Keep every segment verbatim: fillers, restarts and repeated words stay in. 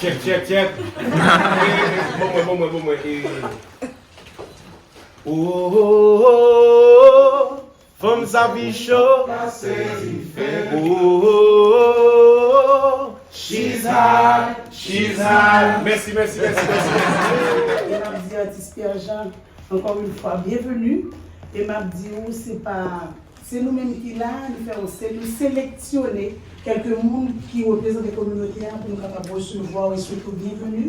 Tchèk, tchèk, tchèk. Bon mwen, bon mwen, bon mwen. Oh, oh, oh, oh. Fanm sa pi cho pase dife. Oh, oh, oh, oh. She's hot, she's hot. Mèsi, mèsi, mèsi, mèsi, mèsi. E m ap di atis Pierre Jean, ankò yon fwa, byenveni. E m ap di w, se pa, se nou menm ki la, nou fè yon se, nou seleksyone kèlke moun ki reprezante kominote a pou nou kapab resevwa w e swete w byenveni.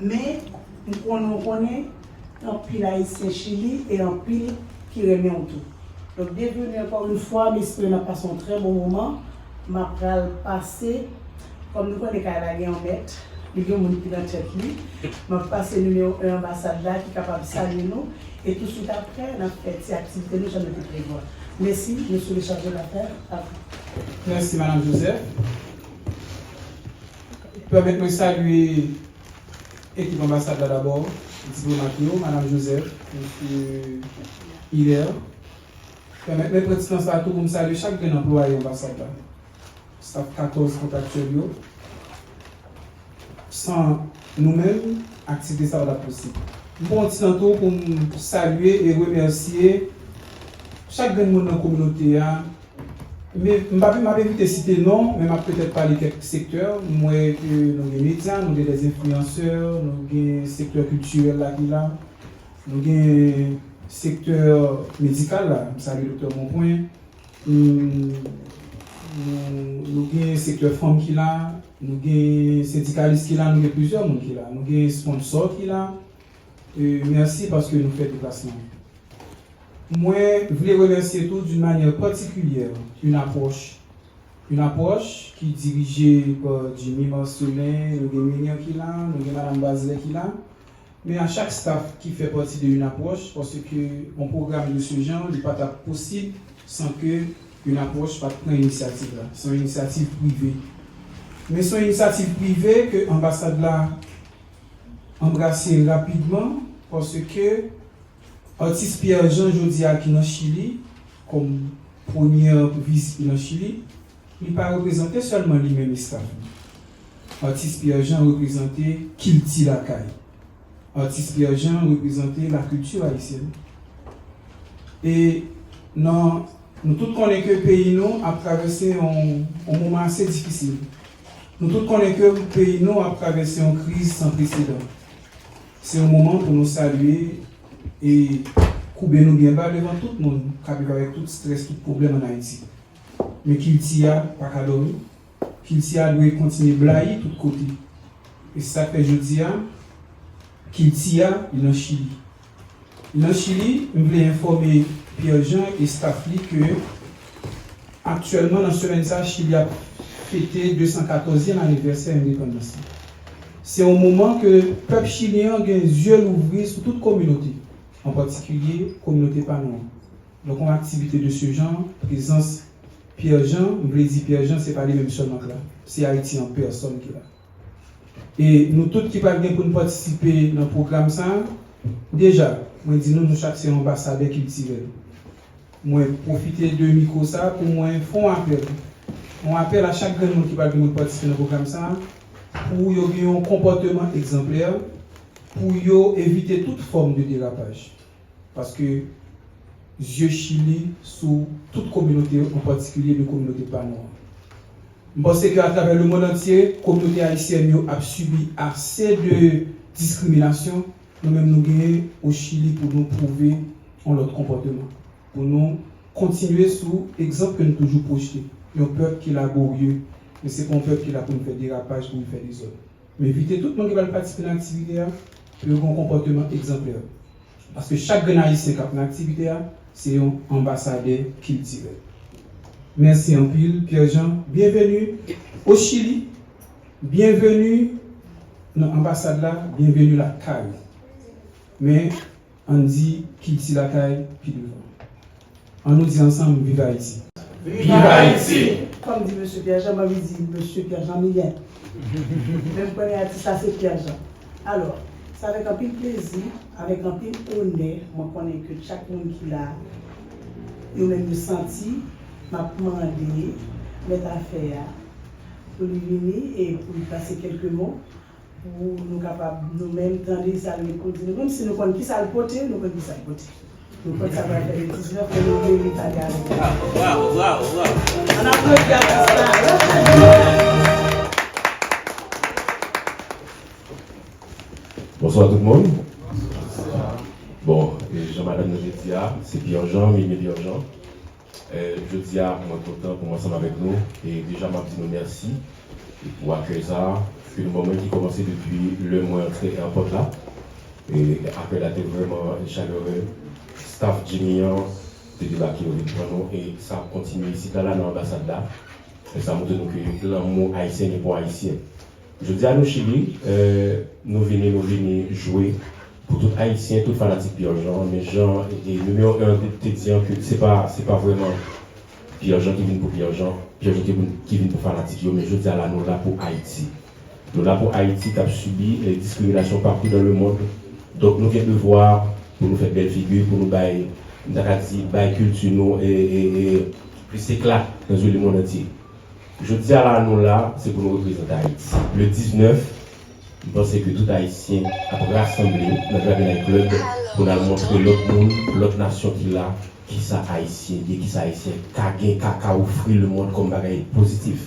Men, m konnen w konnen, anpil Ayisyen Chili e anpil ki renmen w tou. Donk, byenveni ankò yon fwa, m espere n ap pase yon trè bon moman. M ap pral pase, kòm nou konnen kay la gen yon mèt, li gen yon moun ki nan tèt li. M ap pase nimewo en anbasad la ki kapab salye nou. E touswit apre, n ap fè ti aktivite nou jan nou te prevwa. Mèsi, nou sou le chargé d'affaires. A vous. Mèsi, Madanm Joseph. Pèmèt mwen salye ekip anbasad la dabò, diplomat yo, Madanm Joseph, Mesye Hilaire. Pèmèt mwen pran ti tan sa tou pou m salye chak grenn anplwaye anbasad la, staff katòz kontraktyèl yo. San nou menm, aktivite sa pa t ap posib. M pran ti tan tou pou m salye e remèsye chak grenn moun nan kominote a, men m p ap, m ap evite site non, men m ap petèt pale kèk sektè. M wè ke nou gen medya, nou gen dèzenfliyansè, nou gen sektè kiltirèl la ki la, nou gen sektè medikal la, m salye Doktè Bonpwen, nou, nou, nou gen sektè fanm ki la, nou gen sendikalis ki la, nou gen plizyè moun ki la, nou gen sponsò ki la. E, mèsi paske nou fè deplasman. Mwen vle remèsye tou d'une manière particulière une approche, une approche ki dirije pa Jimmy Marcelin, nou gen Mignon ki la, nou gen Madanm Bazelais ki la, men a chak staff ki fè pati de une approche, paske yon pwogram de ce genre, li pa t ap posib san ke une approche pa t pran inisyativ la. Se yon inisyativ prive. Men se yon inisyativ prive ke anbasad la anbrase rapidman, paske atis Pierre Jean jodi a ki nan Chili, kòm premyè vizit li nan Chili, li pa reprezante sèlman li menm e staff li. Atis Pierre Jean reprezante kilti lakay. Atis Pierre Jean reprezante la culture haïtienne. E nan, nou tout konnen ke peyi nou ap travèse yon, yon moman ase difisil. Nou tout konnen ke peyi nou ap travèse yon kriz san presedan. Se yon moman pou nou salye e koube nou byen ba devan tout moun k ap viv avèk tout estrès, tout pwoblèm ann Ayiti. Men kilti a pa ka dòmi. Kilti a dwe kontinye blayi tout kote. E se sa k fè jodi a, kilti a, li nan Chili. Li nan Chili, m vle enfòme Pierre Jean e staff li ke aktyèlman, nan semèn sa, Chili ap fete de san katòzyèm anivèsè endepandans li. Se yon moman ke pèp chilyen an gen zye louvri sou tout kominote, an patikilye kominote pa nou an. Donk, yon aktivite de ce genre, prezans Pierre Jean, m vle di Pierre Jean, se pa li menm sèlman k la. Se Ayiti an pèsòn ki la. E nou tout ki pral gen pou n patisipe nan pwogram sa a, deja, mwen di nou, nou chak se yon anbasadè kiltirèl. Mwen pwofite de mikwo sa a pou mwen fè yon apèl. Yon apèl a chak grenn moun ki pral gen pou l patisipe nan pwogram sa a, pou yo gen yon konpòteman egzanplè, pou yo evite tout fòm de derapaj. Paske zye Chili sou tout kominote yo, an patikilye de kominote pa nou an. M panse ke atravè lemonn antye, kominote ayisyèn yo ap sibi ase de diskriminasyon. Nou menm, nou genyen o Chili pou nou pwouve yon lòt konpòteman, pou nou kontinye sou egzanp ke nou toujou pwojte. Yon pèp ki laborye, men se pa yon pèp ki la pou l fè derapaj, pou l fè dezòd. M envite tout moun ki pral patisipe nan aktivite a pou yo gen yon konpòteman egzanplè. Paske chak grenn Ayisyen k ap nan aktivite a, se yon anbasadè kiltirèl. Mèsi anpil, Pierre Jean. Byenveni o Chili. Byenveni nan anbasad la. Byenveni lakay ou. Men, ann di kilti lakay pi devan. Ann nou di ansanm, viv Ayiti! Viv Ayiti! Kòm di Mesye Pierre Jean, m anvi di Mesye Pierre Jean Milien. Men m konnen atis la se Pierre Jean. Alò, se avèk anpil plezi, avèk anpil onè, mwen konnen ke chak moun ki la, yo menm yo santi, m ap mande mèt afè a pou li vini e pou li pase kèlke mo. Pou nou kapab nou menm tande sa l gen pou l di nou, menm si nou konn ki sa l pote, nou konn ki sa l pote. Nou konn sa pral fè le diznèf, men nou vle li pale avèk nou. Bravo, bravo, bravo, bravo. Ann aplodi atis la. Bonswa tout moun. Bon, e jan madanm nan te di a, se Pierre Jean, Mimi Pierre Jean. E, jodi a, mwen kontan pou mwen ansanm avèk nou. E deja, m ap di nou mèsi pou akèy sa a ke nou ban mwen ki kòmanse depi lè mwen antre airport la. E akèy la te vrèman chalere. Staff Jimmy an te debake, yo vin pran nou. E sa ap kontinye isit la, la nan anbasad la. E sa montre nou ke lanmou ayisyen gen pou ayisyen. Jodi a nou Chili, e, nou vini, nou vini jwe pou tout Ayisyen, tout fanatik Pierre Jean, men jan, e, e, nimewo en te, te di an ke se pa, se pa vrèman Pierre Jean ki vin pou Pierre Jean, Pierre Jean ki vin, ki vin pou fanatik yo, men jodi a la nou la pou Ayiti. Nou la pou Ayiti k ap sibi, e, diskriminasyon patou dans le monde. Donk nou gen devwa pou nou fè bèl figi, pou nou bay, m ta ka di, bay kilti nou, e, e, e, plis ekla nan zye lemonn antye. Jodi a la nou la, se pou nou reprezante Ayiti. Le diznèf, m panse ke tout Ayisyen ap rasanble nan Dragon Night Club pou n al montre lòt moun, lòt nasyon ki la, kisa Ayisyen ye, kisa Ayisyen ka gen, ka, ka ofri lemonn kòm bagay pozitif.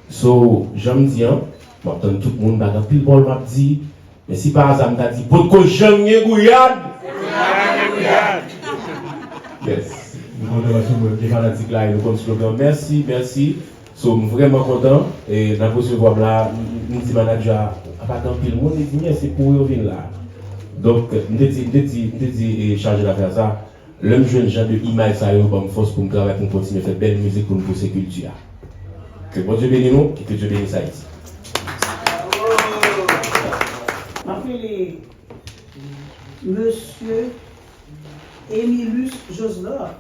So, jan m di an, m ap tann tout moun, m pa gen anpil pawòl m ap di, men si pa aza m ta di, potko janm gen gouyad! Yes. Nou kontan paske nou gen fanatik la e nou konn slogan. Mèsi, mèsi. So, m vrèman kontan. E, n ap resevwa m la, m, m di manadjè a, pa gen anpil moun, li di, men se pou yo vin la. Donk, m te di, m te di, m te di, e, chaje dafè sa, lè m jwenn jan de imaj sa yo, ban m fòs pou m travay, pou m kontinye fè bèl mizik, pou n pouse kilti a. Ke Bondye beni nou, e ke Dye benise Ayiti. M ap rele Mesye Emilus Joslor,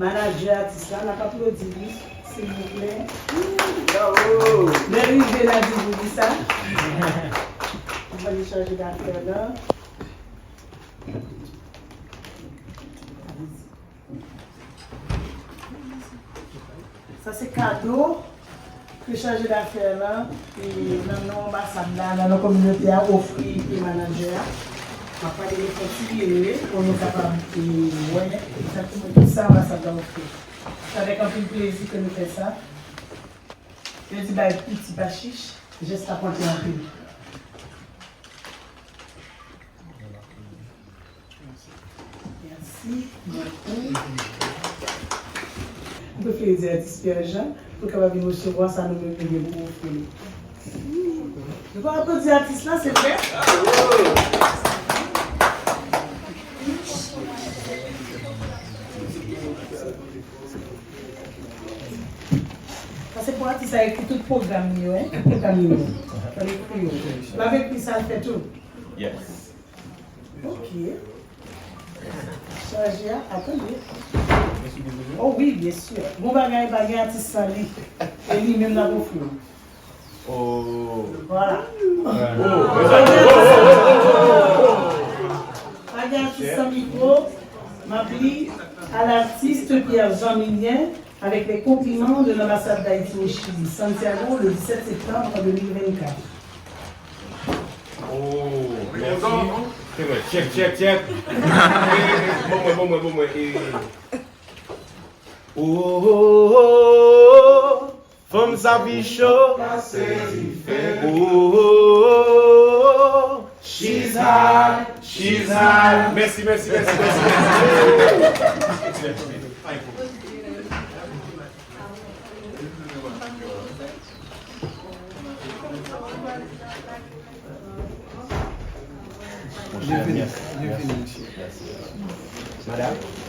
manadjè atis la, n ap aplodi li, silvouplè. Lè l rive, n a di pou li sa. Mwen li chaje dafè la. Sa se kado ke chaje dafè la, e, nan non anbasad la, nan non kominote a, ofri e manadjè a. M ap pale de fon sirye pou nou kapab, e, wè egzakteman ki sa anbasad la ofri. Se avèk anpil plezi ke nou fè sa. Yo di bay piti pa chich, jès la konte anpil. Mèsi bokou. M prefere di atis Pierre Jean pou l kapab vin resevwa sa nou menm nou gen pou ofri li. Nou pa aplodi atis la, silvouplè? Sa se pou atis la ekri tout pwogram li yo, en, tout pwogram li yo. Fò l ekri yo. L ap ekri sa l fè tou. Yes. Ok. Chaje a, atann. Oh wi, byen si. Bon bagay, pa gen atis san li. E li menm n ap ofri w. Oh. Vwala. Pa gen atis san mikwo. M ap li à l'artiste Pierre Jean Milien, avec les compliments de l'ambassade d'Haïti au Chili, Santiago, le dix-sept septembre deux mille vingt-quatre. Oh, mèsi. Se vre. Check, check, check. Bon mwen, bon mwen, bon mwen. E, oh, oh, oh, oh. Fanm sa pi cho pase dife. Oh, oh, oh, oh, oh. She's hot, she's hot. Mèsi, mèsi, mèsi, mèsi, mèsi. Monchè, mèsi. Mèsi. Madanm?